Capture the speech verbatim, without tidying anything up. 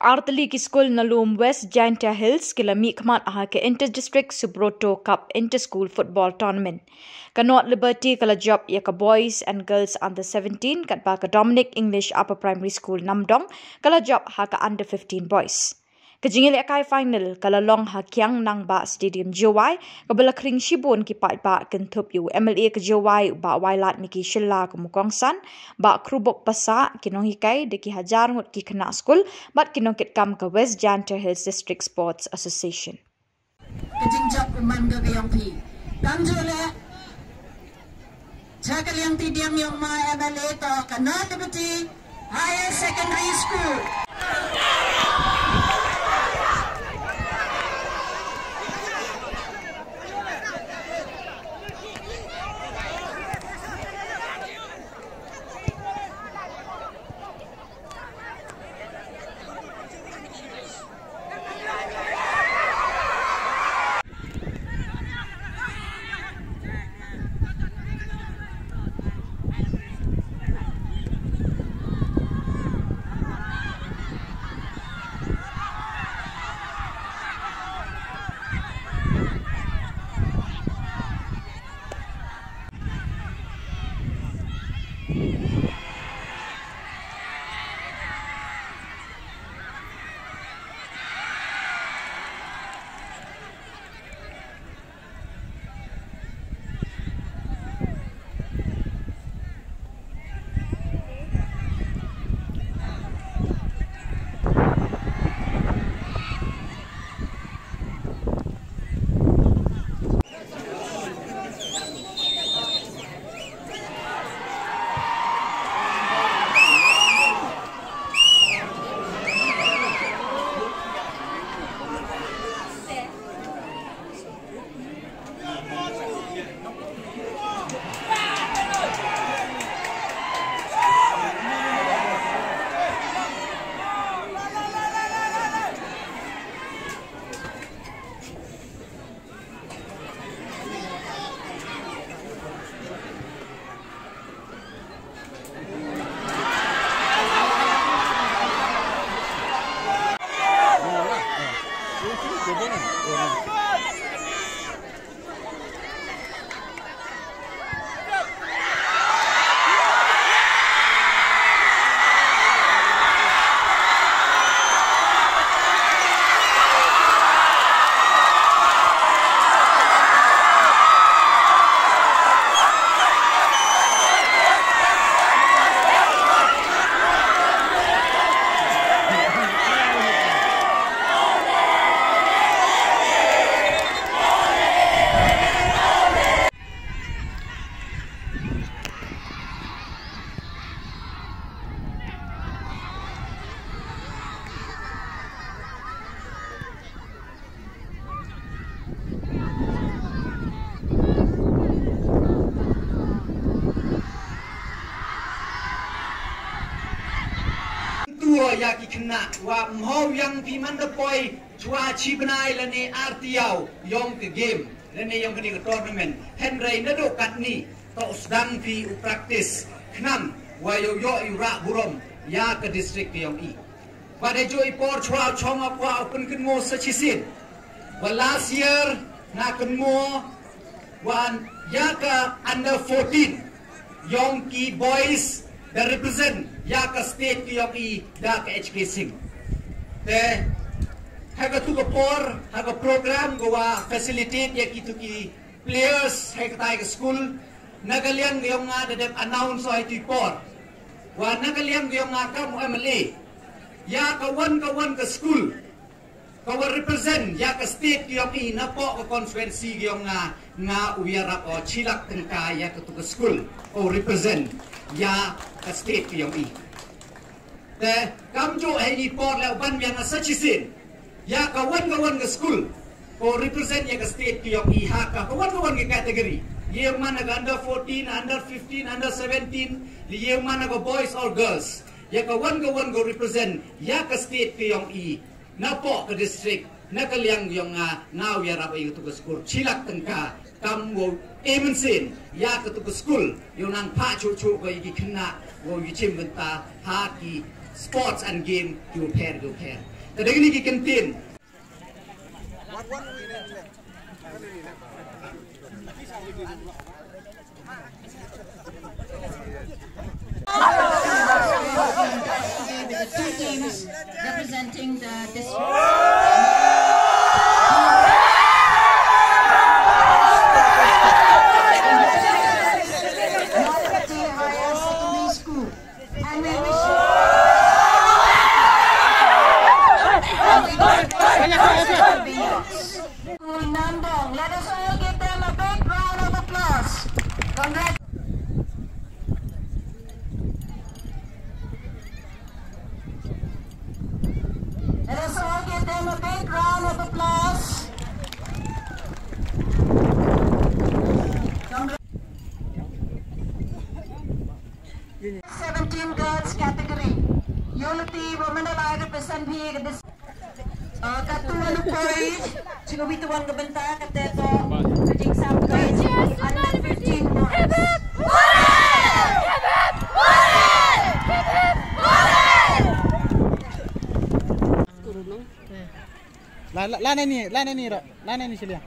Artylli ki skul na lum West Jaintia Hills ki la mih khmat ha ka Inter District Subroto Cup Inter School Football Tournament. Ka North Liberty ka la jop ïa ka Boys and Girls Under seventeen, katba ka Dominic English Upper Primary School Namdong ka la jop ha ka Under fifteen Boys. Ka jingïalehkai final ka la long ha Kiang Nangbah Stadium, Jowai, kaba la khring shibun ki paidbah kynthup ïa u M L A ka Jowai, Bah Wailadmiki Shylla kum u kongsan, Bah Khrubok Passah, ki nonghikai, da ki hajar ngut ki khynnah skul bad ki nongkitkam ka West Jaintia Hills District Sports Association. Ka jingjop u man ka ka ïong phi. Kam ju leh. Cha ka liang ti diang ïong ma M L A to ka North Liberty Higher Secondary School. Tuo ïa ki khynnah wa mhaw yang phi man da poi chwa chi bnai lane ar tiaw yong ka game lane yong kane ka tournament. Hynrei naduh katni to sdang phi u practice khnang wa ïoh ïoh u rah burom ïa ka district ka yong i. Ba da joi por chwa chong a kwa u pynkynmo sa chisien. Ba last year na kynmo wan ïa ka under fourteen yong ki boys da represent ïa ka state ka yong i da ka H K Singh. Te ha ka tu ka por ha ka program ka wa facilitate ïa ki tu ki players ha ka tai ka school na ka liang ka yong nga da dep announce ha i tu i por. Wa na ka liang ka yong nga kam u M L A ïa ka wan ka wan ka school ka wa represent ïa ka state ka yong i na po ka constituency ka yong nga nga u ïarap o chilak tyngka ïa ka tu ka school ko represent ïa ka state ka yong i. Te kam ju ha i por leh ban biang sa chisien ïa ka wan ka wan ka school ko represent ïa ka state ka yong i ha ka ka wan ka wan ka category. Ïa man ka under fourteen, under fifteen, under seventeen, ïa man ka boys or girls. Ïa ka wan ka wan ko represent ïa ka state ka yong i. Na po ka district na ka liang yong nga nga u ïarap ïa tu ka school chilak tyngka kam wo e mynsiem ïa ka tu ka school ïa nang pha chu chu ko ïa ki khynnah wo ïa chim bynta ha ki Sports and game kiba pher kiba pher. Te da kine ki kyntien. Two teams representing the district. Higher Secondary School. And we wish you and we wish you Nandong. Let us all give them a big round of applause. Congrat- Let us all give them a big round of applause. Congrat- seventeen girls category. Ïoh lynti ba mynta la represent phi ka dis-, uh, katto katne poi, jingkawei te wan ka bynta kata ka jingsam ka under fifteen boys. La la la ne ni, la ne ni ro, la ne ni siliang.